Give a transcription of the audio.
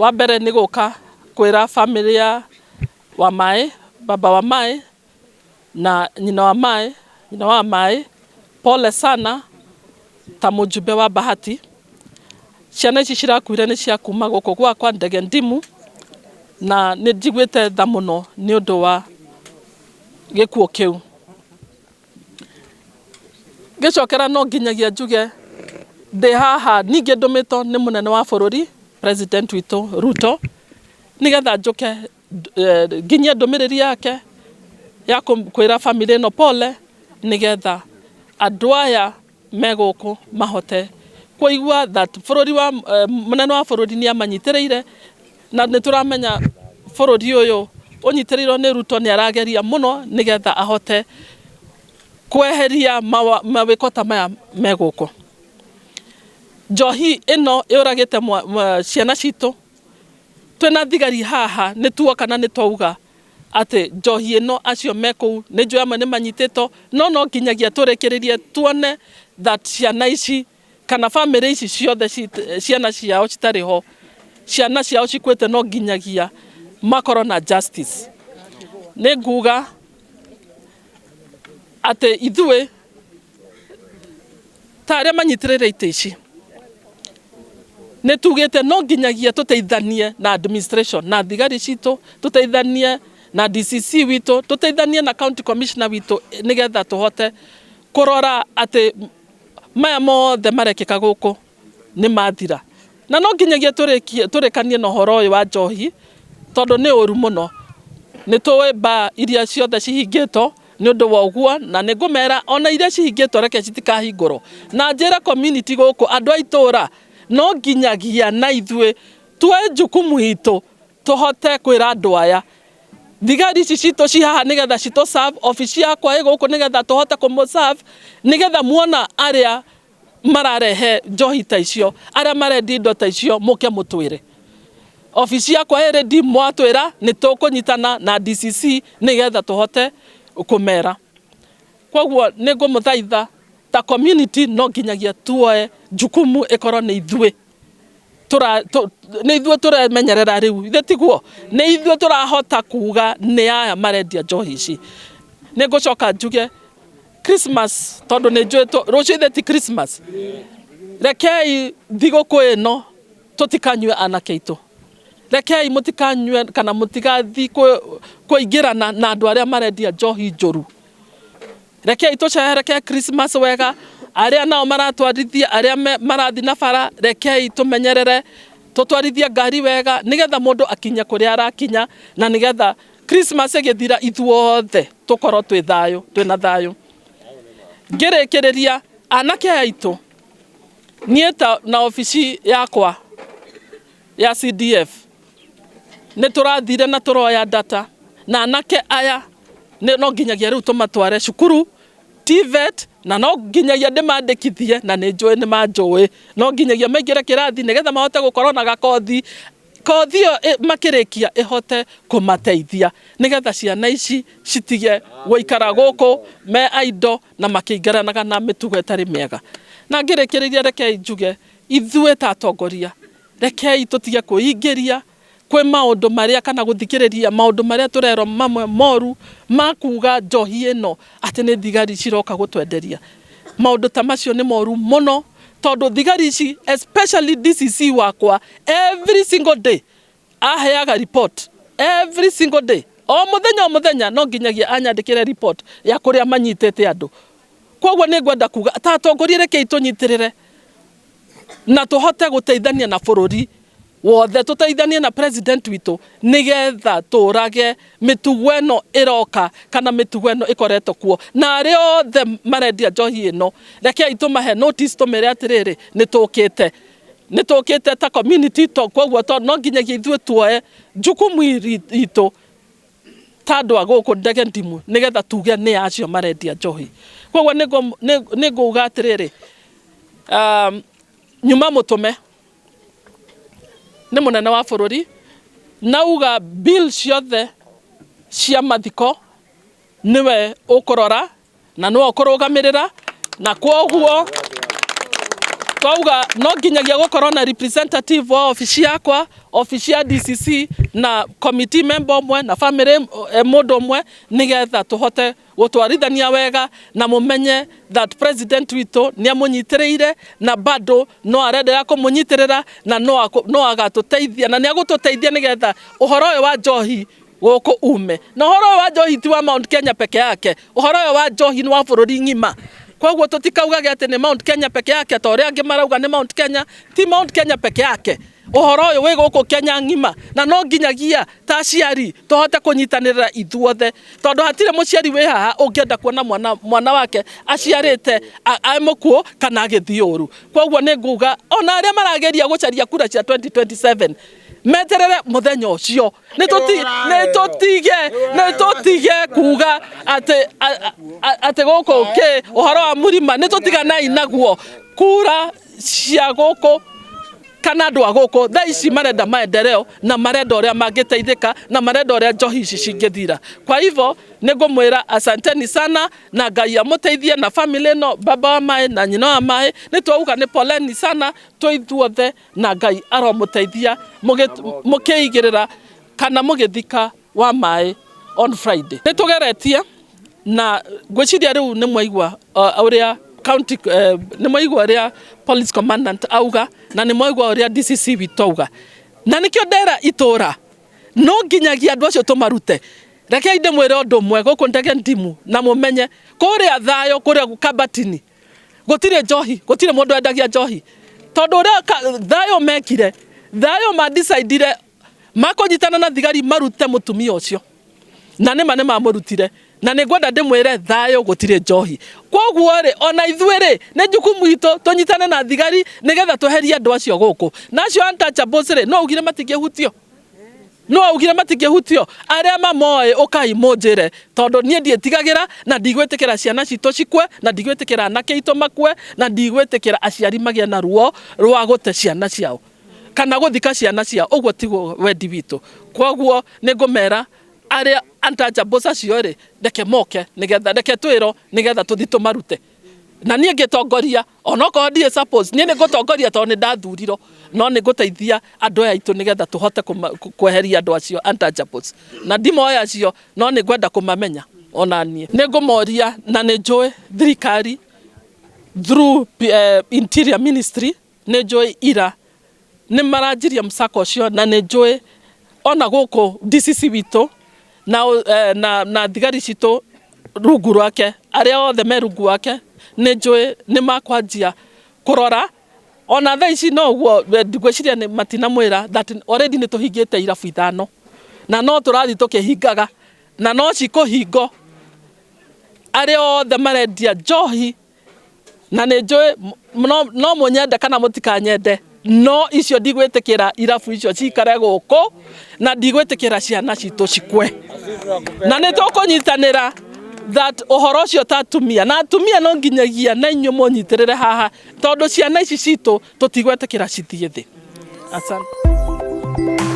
Wa mbere nĩ gũka kwĩra bamĩrĩ ya Wamaĩ, baba wa Maĩ na nyina wa Maĩ, nyina wa Maĩ, pole sana ta mũjumbe wa Bahati. Ciana ici cirakuire nĩ cia kuma gũkũ gwakwa Ndege Ndimu, na nĩ njiguĩte tha mũno nĩ ũndũ wa gĩkuũ kĩu. Ngĩcokera no nginyagia njuge ndĩ haha ningĩ ndũmĩtwo nĩ mũnene wa bũrũri president witũ Ruto, nĩgetha njũke nginyie ndũmĩrĩri yake ya kwĩra bamĩrĩ ĩno pole, nĩgetha andũ aya me gũkũ mahote kũigua that bũrũri wa mũnene wa bũrũri nĩ amanyitĩrĩire, na nĩ tũramenya bũrũri ũyũ ũnyitĩrĩirwo nĩ Ruto nĩ arageria mũno nĩgetha ahote kweheria mawĩko ta maya me gũkũ. Njohi ĩno yũragĩte ciana citũ, twĩna thigari haha nĩ tuoka na nĩ twauga atĩ njohi ĩno acio me kũu nĩ njũĩ amwe nĩ manyitĩtwo, no no nginyagia tũrĩkĩrĩrie tuone that ciana ici kana bamĩrĩ ici ciothe ciana ciao citarĩ ho, ciana ciao cikuĩte no nginyagia makorwo na justice. Nĩ nguga atĩ ithuĩ ta arĩa manyitĩrĩire itĩ ici nĩ tugĩte no nginyagia tũteithanie na administration na thigari citũ, tũteithanie na DCC witũ, tũteithanie na county commissioner witũ nĩgetha tũhote kũrora atĩ maya mothe marekĩka gũkũ nĩ mathira. Na no nginyagia tũrĩkanie na ũhoro ũyũ wa njohi tondũ nĩ ũru mũno. Nĩ tũĩ bar iria ciothe cihingĩtwo nĩ ũndũ wa ũguo na nĩ ngũmera ona iria cihingĩtwo reke citikahingũrwo. Na njĩre community gũkũ andũ a itũra no nginyagia na ithuĩ tuoe jukumu itũ tũhote kwĩra andũ aya thigari ici citũ ci haha nĩgetha citũ serve, obici yakwa ĩ gũkũ nĩgetha tũhote kũmũ serve nĩgetha muona arĩa mararehe njohi ta icio, arĩa marendia indo ta icio mũke mũtwĩre. Obici yakwa ĩ ready mwatwĩra nĩ tũkũnyitana na DCC nĩgetha tũhote kũmera. Koguo nĩ ngũmũthaitha ta community no nginyagia tuoe jukumu ĩkorwo nĩ ithuĩ nĩ ithuĩ tũremenyerera rĩu, githĩ tiguo? Nĩ ithuĩ tũrahota kuga nĩ aya marendia njohi ici. Nĩ ngũcoka njuge Christmas tondũ nĩ njũĩ rũciũ ithe ti Christmas, rekei thigũkũ ĩno tũtikanyue anake aitũ, rekei mũtikanyue kana mũtigathiĩ kũingĩrana na andũ arĩa marendia njohi njũru. Rekei tũcereke Christmas wega, arĩa nao maratwarithia, arĩa marathiĩ na bara, rekei tũmenyerere, tũtwarithie ngari wega, nĩgetha mũndũ akinye kũrĩa arakinya, na nĩgetha Christmas ĩgĩthira ithuothe tũkorwo twĩ thayũ, twĩna thayũ. Ngĩrĩkĩrĩria, anake aya aitũ, niĩ ta na obici yakwa ya CDF, nĩ tũrathire na tũroya data na anake aya no nginyagia rĩu tũmatware cukuru TVET na no nginyagia ndĩmandĩkithie na nĩ njũĩ nĩ manjũĩ no nginyagia maingĩre kĩrathi nĩgetha mahote gũkorwo na gakothi kothi ĩyo makĩrĩkia ĩhote kũmateithia nĩgetha ciana ici citige gũikara gũkũ me idle na makĩingĩranaga na mĩtugo ĩtarĩ mĩega. Na ngĩrĩkĩrĩria rekei njuge ithuĩ ta atongoria Rekei tũtige kwĩingĩria kwĩ maũndũ marĩa kana gũthikĩrĩria maũndũ marĩa tũrerwo mamwe moru ma kuga njohi ĩno atĩ nĩ thigari ciroka gũtwenderia. Maũndũ ta macio nĩ moru mũno tondũ thigari ici especially DCC wakwa every single day aheaga report every single day o mũthenya o mũthenya no nginyagia anyandĩkĩre report ya kũrĩa manyitĩte andũ. Koguo nĩ ngwenda kuga ta atongoria rekei tũnyitĩrĩre na tũhote gũteithania na bũrũri wothe tũteithanie na president witũ nĩgetha tũrage mĩtugo ĩno ĩroka kana mĩtugo ĩno ĩkoretwo kuo na arĩa othe marendia njohi ĩno rekei tũmahe notice tũmere atĩrĩrĩ nĩ tũkĩte nĩ tũkĩte ta community to koguo to no nginyagia ithuĩ tuoe jukumu itũ ta andũ a gũkũ ndege ndimu nĩgetha tuge nĩ acio marendia njohi koguo nĩ ngũuga atĩrĩrĩ nyuma mũtũme nĩ mũnene wa bũrũri nauga bill ciothe cia mathiko nĩwe ũkũrora na nĩwe ũkũrũgamĩrĩra na kwoguo Twauga no nginyagia gukorwo na representative wa ofici yakwa, ofici ya DCC na committee member ũmwe na family mũndũ ũmwe, nigetha tũhote gũtwarithania wega na mũmenye that president witũ nĩ amũnyitĩrĩire na bado no arenderea kũmũnyitĩrĩra na no agatũteithia na nĩ agũtũteithia nĩgetha ũhoro ũyũ wa njohi gũkũ ume. Na ũhoro ũyũ wa njohi ti wa Mount Kenya peke yake, ũhoro ũyũ wa njohi nĩ wa bũrũri ng'ima. Koguo tũtikaugage atĩ nĩ Mount Kenya peke yake ta ũrĩa angĩ marauga nĩ Mount Kenya. Ti Mount Kenya peke yake, ũhoro ũyũ wĩ gũkũ Kenya ng'ima, na no nginyagia ta aciari tũhote kũnyitanĩrĩra ithuothe, tondũ hatirĩ mũciari wĩ haha ũngĩenda kuona mwana wake aciarĩte e mũkuũ kana agĩthiĩ ũru. Koguo nĩ nguga ona arĩa marageria gũcaria kura cia 2027 meterere mũthenya ũcio, nĩ tũtige kuga atĩ gũkũ kĩ ũhoro wa mũrima, nĩ tũtiganai naguo. Kura cia gũkũ kana andũ a gũkũ thaa ici marenda maendeleo na marenda ũrĩa mangĩteithĩka na marenda ũrĩa njohi ici cingĩthira. Kwa hivyo nĩ ngũmwĩra asanteni sana na Ngai amũteithie na family ĩno, baba wa maĩ na nyina wa maĩ. Nĩ twauga nĩ poleni sana twĩ ithuothe, na Ngai aromũteithia mũkĩigĩrĩra kana mũgĩthika wa maĩ on Friday. Nĩ tũgeretie na ngwĩciria rĩu nĩ mwaigua ũrĩa county, nĩ mwaigua ũrĩa police commandant auga na nĩ mwaigua ũrĩa DCC witũ auga, na nĩkĩo ndera itũra no nginyagia andũ acio tũmarute. Rekei ndĩmwĩre ũndũ ũmwe gũkũ Ndege Ndimu, na mũmenye kũrĩa Thayũ, kũrĩa Kabatini gũtirĩ njohi, gũtirĩ mũndũ wendagia njohi, tondũ ũrĩa Thayũ mekire, Thayũ mandicaidire makũnyitana na thigari marute mũtumia ũcio, na nĩma nĩ mamũrutire. Na nĩ ngwenda ndĩmwĩre Thayũ gũtirĩ njohi. Koguo rĩ, ona ithuĩ rĩ, nĩ jukumu itũ tũnyitane na thigari nĩgetha tweherie andũ acio gũkũ. Na acio untouchables rĩ, no augire matingĩhutio, no augire matingĩhutio. Arĩa mamoĩ ũkai mũnjĩre, tondũ niĩ ndiĩtigagĩra na ndigwĩtĩkĩra ciana citũ cikue, na ndigwĩtĩkĩra anake aitũ makue, na ndigwĩtĩkĩra aciari magĩe na ruo rwa gũte ciana ciao kana gũthika ciana ciao. Ũguo tiguo wendi witũ. Koguo nĩ ngũmera arĩa untouchables acio rĩ, reke moke, nĩgetha reke twĩrwo nĩgetha tũthi tũmarute. Na niĩ ngĩtongoria, onokorwo ndiĩ suppose niĩ nĩ ngũtongoria tondũ nĩ ndathurirwo, no nĩ ngũteithia andũ aya aitũ nĩgetha tũhote kweheria andũ acio untouchables. Na ndimoĩ acio, no nĩ ngwenda kũmamenya ona niĩ. Nĩ ngũmoria, na nĩ njũĩ thirikari through Interior Ministry, nĩ njũĩ ira nĩ maranjirie msako ũcio, na nĩ njũĩ ona gũkũ DCC witũ na thigari citũ rungu rwake, arĩa othe me rungu wake, nĩ njũĩ nĩ makwanjia kũrora. Ona thaa ici no ũguo ngwĩciria nĩ matinamwĩra that already nĩ tũhingĩte irabu 5, na no tũrathiĩ tũkĩhingaga, na no cikũhingo arĩa othe marendia njohi. Na nĩ njũĩ no mũnyende kana mũtikanyende, no icio ndigwĩtĩkĩra irabu icio cikare gũkũ, na ndigwĩtĩkĩra ciana citũ cikue. Na nĩ tũkũnyitanĩra that ũhoro ũcio ta atumia, na atumia no nginyagia na inyuĩ mũnyitĩrĩre haha, tondũ ciana ici citũ tũtigwĩtĩkĩra cithiĩ thĩ. Asante.